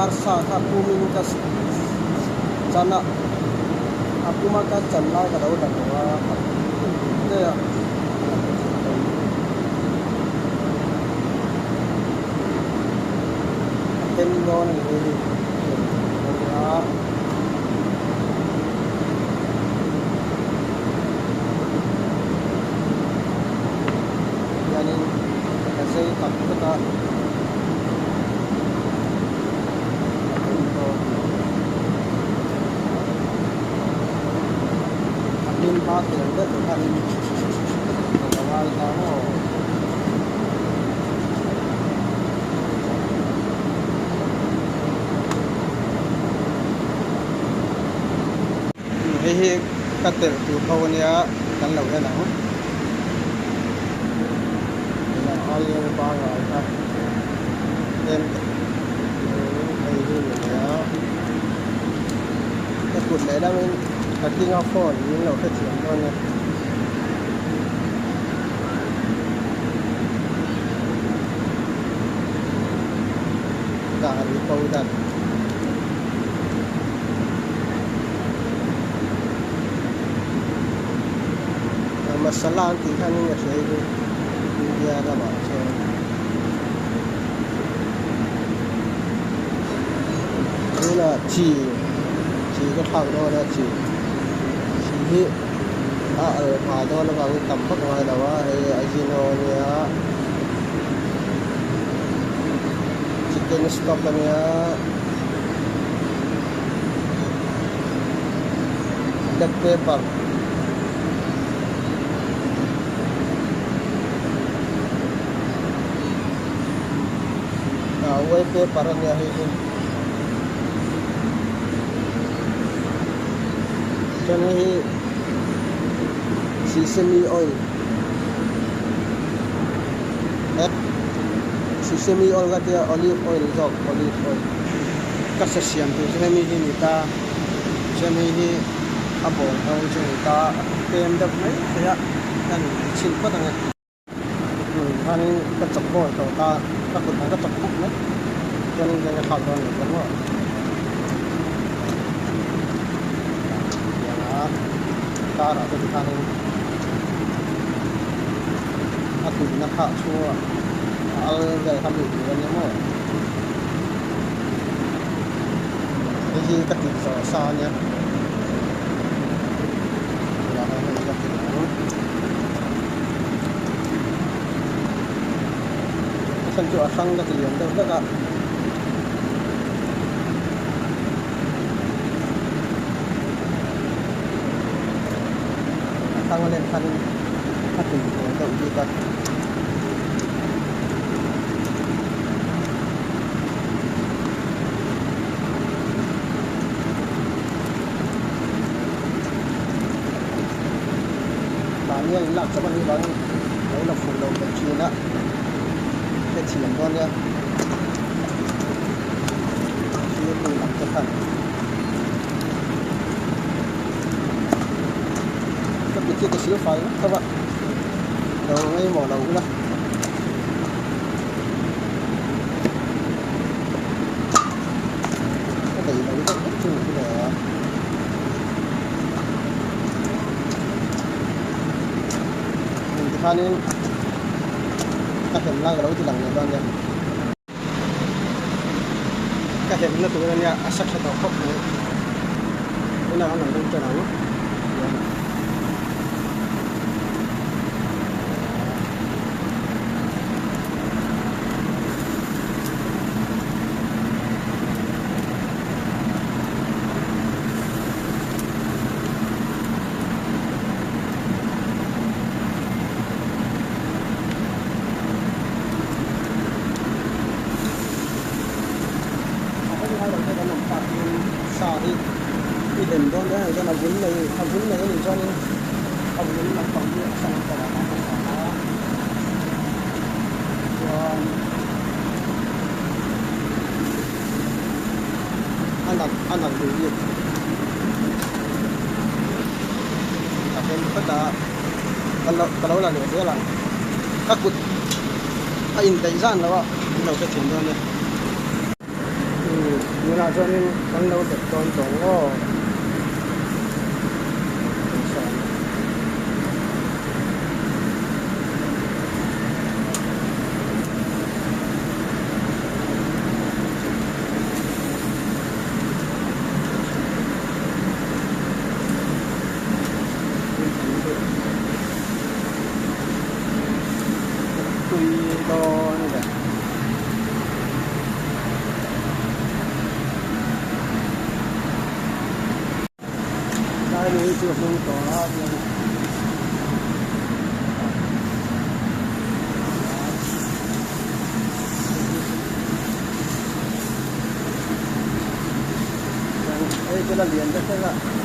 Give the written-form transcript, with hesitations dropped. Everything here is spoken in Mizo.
Arsa kha pumin ka chan a, a puma ka chan lai ka lo la lo a, a a hem dawn a ni hei hi a hianin ka zei tak tak a a hem dawn a hlim hma thei ang ber tur khanin ka ngai ta maw. Hei hi ka telh tur ho ania kan lo en ang. Aieng pangngai kha tlem hei hi ni mai a. Ka kut lehlam in ka king a phone min lo hrethiam dawn e. Curry powder. Masala an tih khan in a hria hi India ramah chuan tunah chi chi ka thlak dawn a chi chi hi a al hma dawn avangin tam vak ngai lo a hei ajino ania chicken stock ania black pepper ah white pepper ania hei hi chuan hei hi sesame oil sesame oil ka tia olive oil zawk olive oil ka sa siam tur chu hemi hi ni ta chuan hei hi a bawl ho chu ni ta a pem deuh mai thei a kan chhin phawt ang e khanin ka chawk bawl tawh ta ka kut ang ka chawk bawk mai chuanin ka thlak dawn lo chuan maw tiang a karah te tikhanin a tuina kha chhungah a al vel kha lut tur a nia maw hei hi ka tih zawh sa a nia tunah hian hei ka ti ang a chhan chu a hrang ka ti lian deuh hlek a. A hrang a len khanin a tui hmel deuh bik a. Mahni a inlak chawp anih vangin lo la fuh lo belh thin a, hrethiam dawn nia. Thil hnu lam te khan ka kut hi ka sil fai vek tho a, lo ngaimawh lo ula. Ka daih lo deuh vek chu ni hi le. Tikhanin ka hem lai ka lo ti lang leh dawn nia. Ka hemna tur ania a sa tha tawh khawp mai. Tunah an rawn tan ang. Sa hi i hem dawn reng ang chuan a vun nei a vun nei a nih chuanin a vun lampang hi a sa lampang ah khan a sa a chuan a nalh a nalh duh bik a hem phawt a ka lo ka lo la leh zel ang ka kut a indaih zan lo a min lo hrethiam dawn nia. Tunah chuanin kan lo dep dawn tawh ang aw. Tui dawn ve. Lai lui chu a hmang tawh a chuan hei chu la lian deuh hlek a.